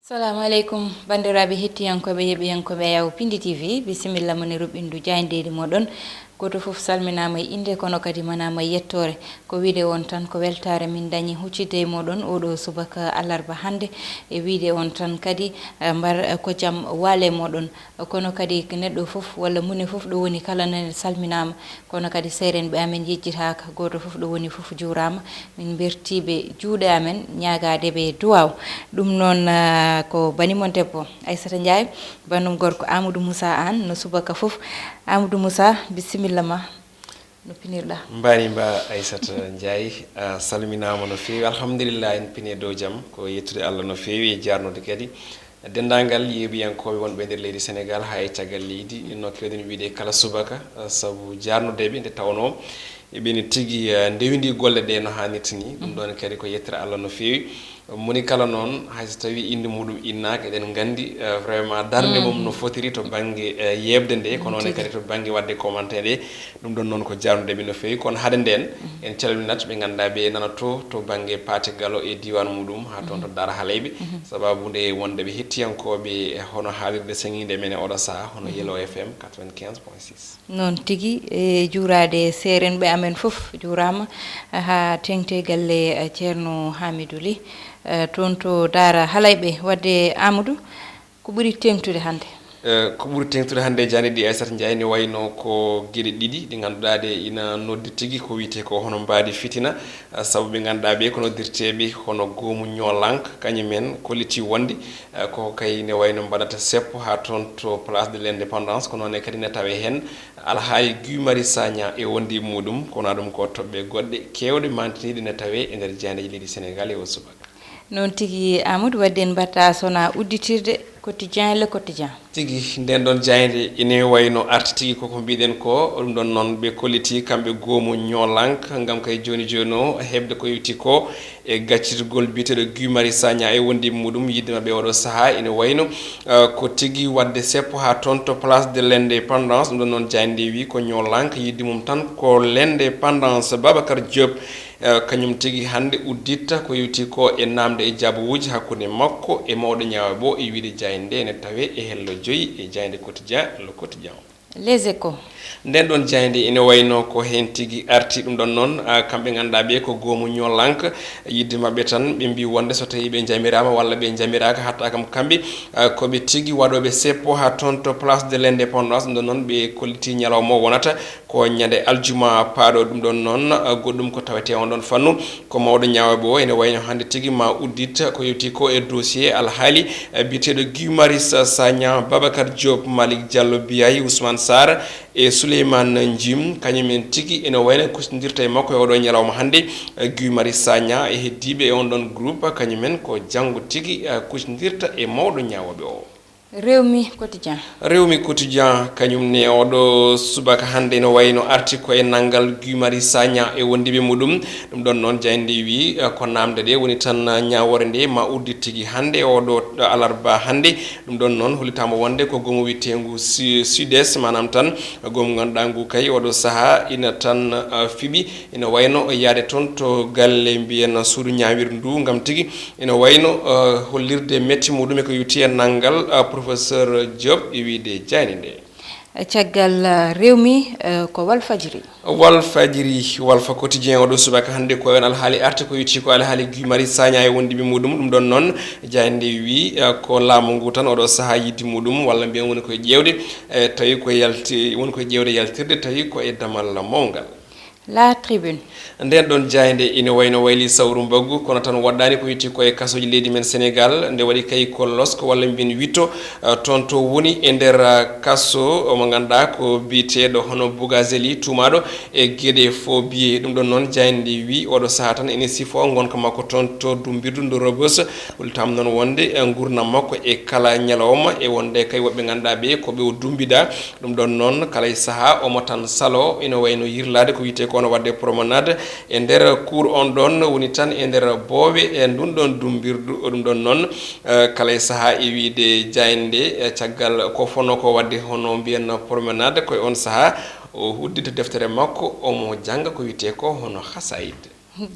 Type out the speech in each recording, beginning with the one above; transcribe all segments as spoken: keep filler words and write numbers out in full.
Assalamu aleykum, banndiraaɓe hettiyankooɓe, yeɓiyankooɓe Ayaw Pindi T V, bisimilla mon e ruɓɓindu jaayndeeji mooɗon. Gooto fof salminaama e innde, kono kadi manaama e yettoore. Ko wiyde on tan, ko weltaare min dañi huccidde e mooɗon oɗo subaka alarba hannde. E wiyde on tan kadi, eh, mbar, eh, ko jam waale mooɗon. Kono kadi neɗɗo fof walla mune fof ɗo woni kala ne salminaama. Kono kadi seerenɓe amen yejjitaaka, gooto fof ɗo woni fof juuraama. Min mbertiiɓe juuɗe amen, ñaagaade ɓe duwaaw. Ɗum noon, ah, ko bani mon debbo Aissata Ndiaye, banum gorko Amadou Moussa Anne, no subaka fof. Amadou Moussa, bisimilla ma, no pinirɗa? Mbaari mba Aissata Ndiaye, a salminaama no feewi. Alhamdulillah, en pini e dow jam. Ko yettude Allah no feewi e jaarnude kadi denndaangal yeeɓiyankooɓe wonɓe e nder leydi Senegaal haa e caggal leydi. No keewɗen wiyde kala subaka, eh, sabu jaarnude ɓe nde tawnoo eɓeni tigi, eh, ndewindi golle ɗe no haanirta ni. Ɗum ɗoon kadi ko yettere Allah no feewi. Moni kala noon, hay so tawii innde muɗum innaaka, eɗen nganndi, eh, vraiment darnde mum no fotiri to bannge, eh, yeeɓde nde, ko noon kadi to bannge waɗde commentaire ɗe. Ɗum ɗoon noon ko jaarnude ɓe no feewi. Kono hade ndeen, en calminat ɓe ngannduɗaa ɓe nana to, to bannge Paate Galo e diiwaan muɗum, haa toon to Daara Halayɓe. Sababu nde wonde ɓe hettiyankooɓe e hono haalirde seŋiinde men e oɗo sahaa, hono Yelo F M quatre-vingt-quinze point six. Noon tigi, e juuraade seerenɓe amen fof, juuraama haa teeŋti e galle, eh, Ceerno Hamidou Ly, eh, toon to Daara Halayɓe. Waɗde Amadou, ko ɓuri teeŋtude hannde? Eh, ko ɓuri teeŋtude hannde, jaaynde ɗi Aissata Ndiaye, ne wayno ko geɗe ɗiɗi ɗi ngannduɗaa ɗe ina noddi tigi ko wiyetee ko hono mbaadi fitina, eh, sabu ɓe ngannduɗaa ɓe ko noddirteeɓe hono goomu ñoolank, kañum en kolliti wonde, eh, ko kay ne wayno mbaɗata seppo haa toon to Place de l'Indépendance, ko noon ne kadi ne tawee heen alhaali Guy Marius Sagna e wondiiɓe muɗum, kono ɗum ko toɓɓe goɗɗe keewɗe mantiniiɗe ne tawee e nder jaayndeeji leydi Senegaal e o subaka. Noon tigi, Amadou, waɗde en mbaɗta so wonaa udditirde Quotidien, Le Quotidien. Tigi, ndeen ɗoon jaaynde ine wayno arti tigi koko mbiɗen ko, ɗum ɗoon noon ɓe kolliti kamɓe goomu ñoolank, ngam kay jooni jooni o heɓde ko yowti ko e gaccitgol biyeteeɗo Guy Marius Sagna e wondiiɓe muɗum. Yiɗde maɓɓe oɗo sahaa ine wayno, eh, ko tigi waɗde seppo haa toon to Place de l'Indépendance. Ɗum ɗoon noon jaaynde nde wi ko ñoolank, yiɗde mum tan ko l'indépendance. Babacar Diop, eh, kañum tigi hannde udditta ko yowti ko e naamnde e jabuuji hakkunde makko e mawɗo ñaawo bo e wiyde jaaynde nde ene tawee e hello joyi e jaaynde Quotidien, Le Quotidien. Les Échos. Ndeen ɗoon jaaynde ene wayno ko heen tigi arti. Ɗum ɗoon noon, ah, kamɓe ngannduɗaa ɓe ko goomu ñoolank, yiɗde maɓɓe tan ɓe mbii wonde so tawii ɓe njamiraama walla ɓe njamiraaka, hatta kam kamɓe, ah, ko ɓe tigi waɗooɓe seppo haa toon to Place de l'Indépendance. Ɗum ɗoon noon ɓe kolliti ñalawma o wonata ko ñande aljuma paaɗo. Ɗum ɗoon noon, ah, goɗɗum ko tawetee on ɗoon fannu. Ko mawɗo ñaawooɓe o, ene wayno hannde tigi ma uddit ko yowti ko e dossier alhaali, eh, biyeteeɗo Guy Marius Sagna, Babacar Diop, Malick Diallo Biaye, Ousmane Sarr e Souleymane Njim. Kañum en tigi ene wayno kuccindirta e makko e oɗo ñalawma hannde, eh, Guy Marius Sagna e heddiiɓe e on ɗon groupe, kañum en ko janngo tigi, eh, kuccindirta e mawɗo ñaawooɓe o. Rewmi Quotidien. Rewmi Quotidien, kañum ne oɗo subaka hannde no wayno arti ko e nanngal Guy Marius Sagna e wondiiɓe muɗum. Ɗum ɗon noon jaaynde wi, eh, ko naamnde ɗe woni tan ñaawoore nde ma uddi tigi hannde oɗo alarba hannde. Ɗum ɗon noon hollitaama wonde ko goomu wiyeteengu Su-, Sud-Est, maanaam tan goomu ngannduɗaa ngu kay oɗo sahaa ina tan, eh, fiɓi. Ina wayno yaade toon to galle mbiyen suudu ñaawirdu ndu, ngam tigi ina wayno, eh, hollirde metti muɗum e ko yowti e nanngal, eh, professeur Diop e wiyde jaaynde nde. Caggal, eh, Rewmi, eh, ko Walfadjri. Walfadjri, Walfa Quotidien oɗo subaka hannde ko en alhaali arti ko yowti ko alhaali Guy Marius Sagna e wondiiɓe muɗum. Ɗum ɗon noon jaaynde wi, eh, ko laamu ngu tan oɗo sahaa yiɗde muɗum walla mbiyen woni koye ƴeewde, eh, tawi ko yalti, woni koye ƴeewde yaltirde tawi ko e damal mawngal. La Tribune. Ndeen ɗon jaaynde ine wayno wayli sawru mbaggu, kono tan woɗɗaani ko yowti ko e kasooji leydi men Senegaal. Nde waɗi kay ko losko walla mbiyen witto, eh, toon to woni e nder, eh, kaso mo ngannduɗaa ko biyeteeɗo hono Bougazelli, tuumaaɗo e geɗe faux billets. Ɗum ɗon noon jaaynde wi oɗo sahaa tan ene sifo ngonka makko toon to dumbirdu ndu Rebeuss. Hollitaama noon wonde, eh, nguurndam makko e kala ñalawma e wonde kay woɓɓe ngannduɗaa ɓe ko ɓe o dumbidaa. Ɗum ɗon noon, kala e sahaa omo tan saloo, ina wayno yirlaade ko wiyetee ko no waɗde promenade e nder cour on ɗon, woni tan e nder boowe e ndun ɗon dumbirdu. Ɗum ɗon noon, eh, kala e sahaa e wiyde jaaynde, eh, caggal ko fonnoo ko waɗde hono mbiyen promenade, ko e on sahaa o uddita deftere makko, omo jannga ko wiyetee ko hono hasaayid.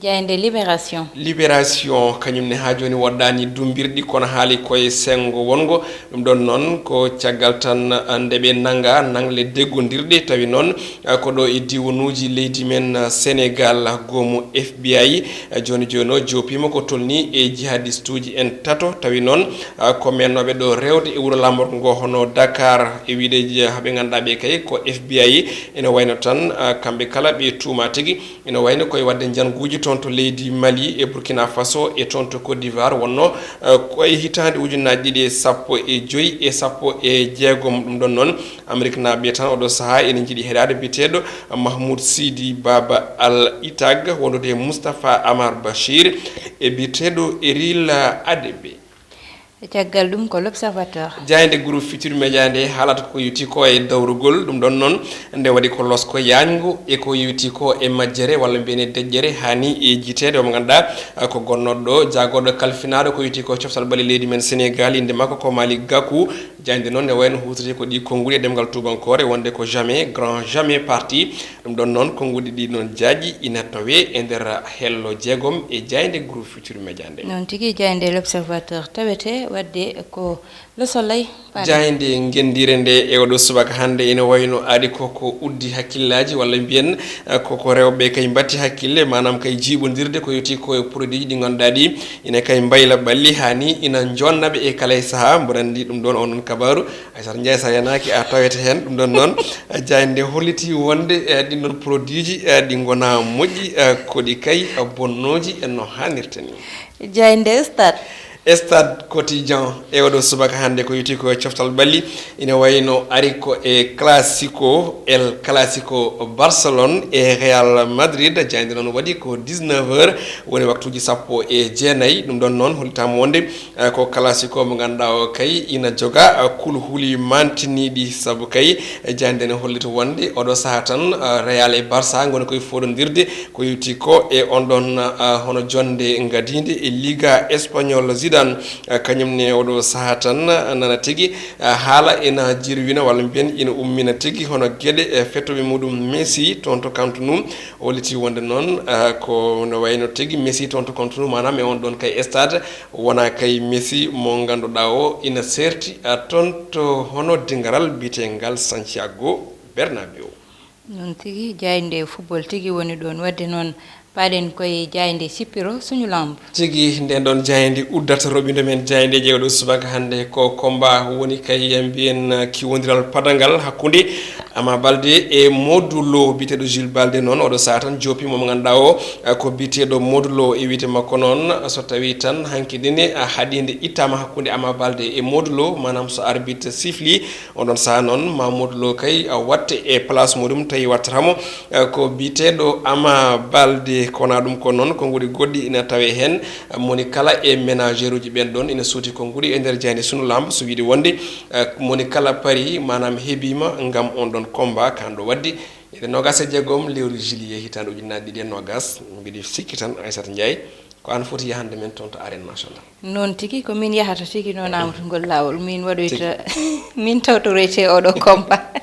Jaaynde Libération. Libération, kañum ne haa jooni waɗdaani dummbirɗi, kono haali koye senngo wonngo. Ɗum ɗon noon ko caggal tan, ah, nde ɓe nannga nangle deggondirɗe, tawi noon, ah, ko ɗo e diiwanuuji leydi men, ah, Sénégal, goomu F B I, ah, jooni jooni o joopiima ko tolnii e jihadistuuji en tato, tawi noon, ah, ko meeɗnooɓe ɗo rewde e wuro laamorgo ngo hono Dakar, e wiyde je-, ɓe ngannduɗaa ɓe kay ko F B I, ene wayno tan, ah, kamɓe kala ɓe tuumaa tigi. Ina wayno koye waɗde njannguuji toon to leydi Mali e Burkina Faso e toon to Côte d'Ivoire wonnoo, eh, ko e hitaande ujunnaaji ɗiɗi e sappo e joy e sappo e jeegom. Ɗum ɗon noon, Ameriknaaɓe ɓe tan oɗo sahaa ene njiɗi heɗaade biyeteeɗo Mahmoud Sidi Baba Al Itag wondude e Moustapha Amar Bachir e biyeteeɗo Eril Adebe. E caggal ɗum ko L'Observateur. Jaaynde Groupe Futurs Médias nde haalata ko yowiti ko e dawrugol, ɗum ɗon noon nde waɗi ko losko yaañngo e ko yowiti ko e majjere walla mbiyen e deƴƴere haa ni e jiteede, omo ngannduɗaa ko gonnooɗo ɗo jaagorɗo kalfinaaɗo ko yowiti ko coftal ɓalli leydi men Sénégal, innde makko ko Malick Gakou. Jaaynde noon ne wayno huutorii ko ɗi konnguɗi e ɗemngal tuubankoore wonde ko jamais grand jamais parti. Ɗum ɗon noon konnguɗi ɗi noon jaaƴi ina tawee e nder hello jeegom e jaaynde Groupe Futurs Médias nde. Noon tigi, jaaynde L'Observateur tawete waɗde ko Le Soleil. Pardon. Jaaynde ngenndiire nde e oɗo subaka hannde ene wayno ari ko ko uddi hakkillaaji walla mbiyen, eh, ko ko rewɓe kay mbatti hakkille, maanaam kay jiiɓondirde ko yowiti ko e produit ji ɗi ngannduɗaa ɗi ina kay mbayla ɓalli haa ni ina jonna ɓe e kala e sahaa. Mboɗo anndi ɗum ɗon, on ɗon kabaaru Aysata Ndiaye, so a yanaaki a tawete heen. Ɗum ɗon noon, jaaynde nde hollitii wonde, eh, ɗin ɗon produit ji, eh, ɗi ngonaa moƴƴi, eh, ko ɗi kay, eh, bonnooji, eh, no haanirta ni. Jaaynde Stade. Stade Quotidien e oɗo subaka hannde ko yowiti ko e coftal ɓalli, ina wayno ari ko e Clasico, El Clasico Barcelone e Real Madrid. Jaaynde noon waɗi ko dix-neuf heures, woni waktuuji sappo e jeenayi. Ɗum ɗon noon hollitaama wonde, eh, ko Clasico mo ngannduɗaa o kay ina joga, eh, kulhuli mantiniiɗi, sabu kay, eh, jaaynde ne hollita wonde oɗo sahaa tan, eh, Real e Barça ngoni koye fooɗondirde ko yowiti ko e on ɗon, eh, hono jonnde ngadiinde e Liga Espagnol. Zidane, eh, kañum ne oɗo sahaa tan, eh, nana tigi, eh, haala ina jirwina walla mbiyen ina ummina tigi hono geɗe, eh, fettooɓe muɗum Messi toon to Camp Nou. O hollitii wonde noon, eh, ko no wayno tigi Messi toon to Camp Nou, maanaam e on ɗon kay stade, wonaa kay Messi mo ngannduɗaa o ina seerti, eh, toon to hono dingaral biyeteengal Santiago Bernabéu. Noon tigi, jaaynde football tigi woni ɗoon. Waɗde noon, paaɗen koye jaaynde Sippiro, Suñu Lamb. Tigi, ndeen ɗoon jaaynde uddata roɓindo men jaayndeeji e oɗo subaka hannde. Ko combat woni kay, mbiyen, kiwondiral padangal hakkunde Ama Baldé e Modou Lo. Biyeteeɗo Jules Baldé noon, oɗo sahaa tan joopiima mo ngannduɗaa o, ko biyeteeɗo Modou Lo e wiyde makko noon. So tawii tan hanki ndene, a, haɗiinde ittaama hakkunde Ama Baldé e Modou Lo, maanaam so arbitre siffli, on ɗon sahaa noon, ma Modou Lo kay, a, watte e place muɗum, tawi wattata mo, eh, ko biyeteeɗo Ama Baldé. Ko wonaa ɗum ko noon, konnguɗi goɗɗi ina tawee heen. Mo woni kala e ménageur uji ɓeen ɗoon ina suuti konnguɗi e nder jaaynde Suñu Lamb, so wiyde wonde, eh, mo woni kala parii, maanaam hebiima ngam on ɗon combat, kaan ɗo waɗde ñande noogaas e jeegom lewru juillet hitaande ujunnaaje ɗiɗi e noogaas. Mbiɗo sikki tan, Aysata Ndiaye, ko aan foti yahande men toon to Arène Nationale. Noon tigi, ko miin yahata tigi noon, Amadou, ngol laawol. Miin waɗoyta, miin tawtoroyte oɗo combat.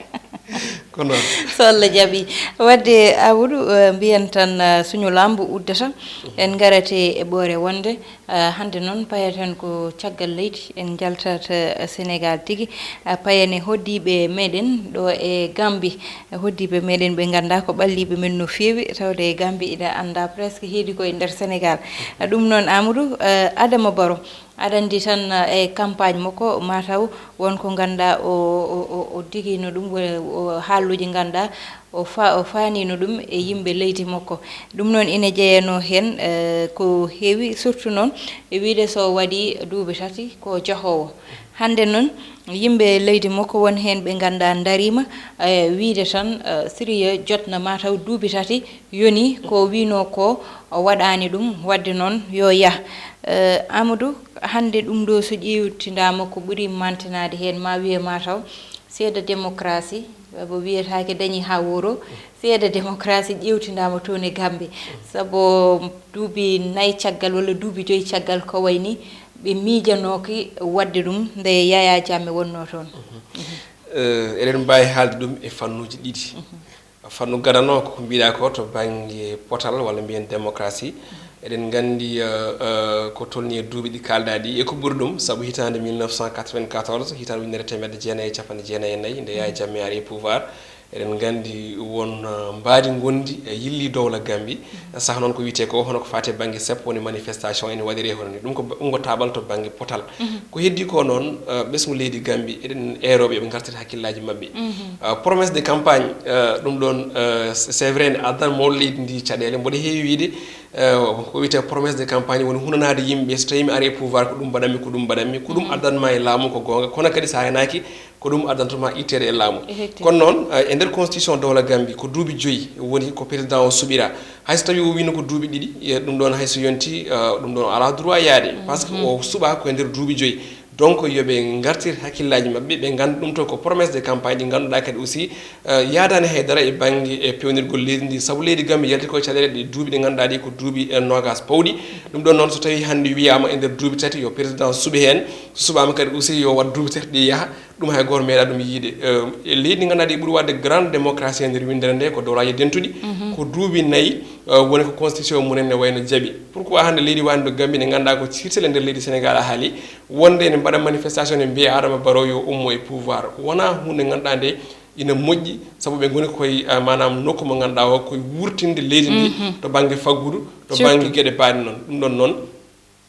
Ko noon. So Allah jaɓii. Waɗde, Amadou, eh, mbiyen tan, eh, Suñu Lamb uddata. En ngarate e ɓoore wonde, eh, hannde noon payeten ko caggal leydi. En njaltat, eh, Sénégal tigi. Eh, payen e hoɗdiiɓe meɗen ɗo e Gambie. E hoɗdiiɓe meɗen ɓe nganndaa ko ɓalliiɓe men no feewi, tawde e Gambie ina anndaa presque heedi ko e nder Sénégal. Ɗum noon, Amadou, eh, Adama Barrow, aɗa anndi tan, eh, e campagne makko, mataw won ko nganndaa o, o, o, o digiino ɗum, o, o haalluuji nganndaa o fa-, o faaniino ɗum e yimɓe leydi makko. Ɗum noon ina jeyanoo heen, eh, ko heewi, surtout noon e wiyde so waɗii duuɓi tati ko jahoowo. Hannde noon, yimɓe leydi makko won heen ɓe nganndaa ndariima, eh, wiyde tan, eh, Siriya jotna mataw duuɓi tati yoni ko wiynoo ko o waɗaani ɗum, waɗde noon yo yah. Eh, Amadou, hannde ɗum ɗo so ƴeewtindaama ko ɓuri mantinaade heen, ma wiye mataw seeɗa démocratie, sabu wiyetaake dañi haa wuro, seeɗa démocratie ƴeewtindaama toon e Gambie. Sabu duuɓi nayi caggal walla duuɓi joyi caggal ko wayi ni, ɓe miijanooki waɗde ɗum nde Yaya Jammeh wonnoo toon. Eh, eɗen mbaawi haalde ɗum e fannuuji ɗiɗi. Fannu gadano ko mbiɗa ko to bannge potal walla mbiyen démocratie. Eɗen nganndi, eh, eh, ko tolni e duuɓi ɗi kaalɗa ɗi e ko ɓuri ɗum, sabu hitaande mille neuf cent quatre-vingt-quatorze, hitaande ujunere teemedde jeenayi e capanɗe jeenayi e nayi, nde Yaya Jammeh ari e pouvoir, eɗen nganndi won, eh, mbaadi ngondi e yilli dowla Gambi. Saha noon ko wiyetee ko hono ko faati e bannge seppo woni manifestation ene waɗiree hono ni. Ɗum ko, ɗum ko taabal to bannge potal. Ko heddi ko noon, eh, ɓesngu leydi Gambi, eɗen eerooɓe yoɓe ngartir hakkillaaji maɓɓe. Eh, promesse de campagne, eh, ɗum ɗoon, eh, c'est vrai, ne addan mawɗo leydi ndi caɗeele. Mboɗo heewi wiyde, eh, ko wiyetee promesse de campagne woni hunanaade yimɓe, so tawii mi ari e pouvoir ko ɗum mbaɗanmi, ko ɗum mbaɗanmi, ko ɗum addanma e laamu, ko goonga. Kono kadi so a renaaki, ko ɗum addantuma itteede e laamu. Kono noon, eh, e nder constitution dowla Gambi ko duuɓi joyi woni ko président o suɓira. Hay so tawii o wiino ko duuɓi ɗiɗi, eh, ɗum ɗoon hay so yonti, eh, ɗum ɗoon alaa droit yaade. Par ce que o suɓa ko e nder duuɓi joyi. Donc, yo ɓe ngartir hakkillaaji maɓɓe, ɓe ngannda ɗum to ko promesse de campagne ɗi ngannduɗaa kadi aussi, eh, yaadaani hay dara e bannge e peewnirgol leydi ndi. Sabu leydi Gambi yalti koye caɗeele ɗe duuɓi ɗi ngannduɗaa ɗi ko duuɓi, eh, noogaas pawɗi. Ɗum ɗoon noon so tawii hannde wiyaama e nder duuɓi tati yo président suɓe heen, so suɓaama kadi aussi yo waɗ duuɓi tati ɗi yaha, ɗum hay gooto meeɗaa ɗum yiyde. Eh, e leydi ndi ngannduɗaa ɗi ɓuri waɗde grande démocratie e nder winndere nde ko dowlaaji dentuɗi. Ko duuɓi nayi, eh, woni ko constitution mumen ne wayno jaɓi. Pourquoi hannde leydi wayno Gambi ndi ngannduɗaa ko ciirtel e nder leydi Sénégal a haali, wonde ene mbaɗa manifestation ne mbiya Adama Barrow yo ummo e pouvoir. Wonaa huunde ngannduɗaa nde ina moƴƴi, sabu ɓe ngoni koye, eh, maanaam nokku mo ngannduɗaa o koye wurtinde leydi ndi to bannge faggudu, to bannge geɗe baaɗe noon. Ɗum ɗoon noon,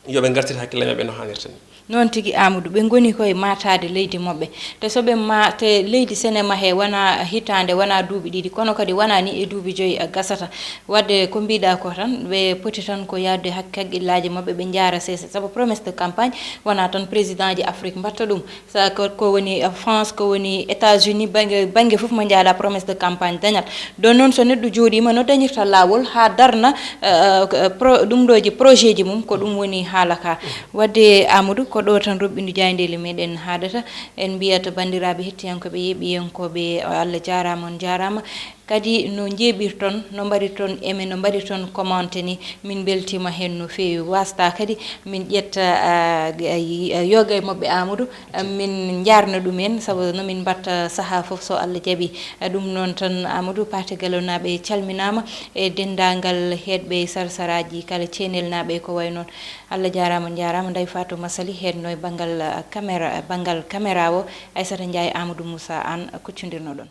yo ɓe ngartir hakkille maɓɓe no haanirta ni. Noon tigi, Amadou, ɓe ngoni koye maataade leydi maɓɓe. Te so ɓe ma-, te leydi sene mahee wonaa hitaande, wonaa duuɓi ɗiɗi, kono kadi wonaa ni e duuɓi joyi a gasata. Waɗde ko mbiɗa ko tan, ɓe poti tan ko yaɗde hak-, hakkillaaji maɓɓe, ɓe njaara seese. Sabu promesse de campagne wonaa tan président ji Afrique mbaɗta ɗum. Sa ko, ko woni France, ko woni États-Unis, bannge, bannge fof mo njahɗa promesse de campagne dañat. Ɗon noon so neɗɗo jooɗiima no dañirta laawol haa darna, eh, eh, pro-, ɗum ɗooji projet ji mum, ko ɗum woni haala ka. Waɗde Amadou, ko ɗo tan roɓɓindu jaayndeeli meɗen haaɗata. En mbiyat banndiraaɓe hettiyankooɓe, yeeɓiyankooɓe, Allah jaaraama, on jaaraama. Kadi no njeeɓirton, no mbaɗirton aimé, no mbaɗirton commenté ni, min mbeltiima heen no feewi. Wasta kadi min ƴetta, ah, g-, ah, yi-, ah, yoga e maɓɓe Amadou, ah, min njaarna ɗum en, sabu no min mbaɗta sahaa fof so Allah jaɓi. Ah, ɗum noon tan Amadou, Paate Galonaaɓe calminaama e denndaangal heedɓe sarsaraaji kala, ceenelnaaɓe ko wayi noon. Allah jaaraama, njaaraama. Ndeye Fatou Massaly heen no e banngal, ah, caméra, banngal caméra o, Aissata Ndiaye, Amadou Moussa Anne kuccondirno ɗon.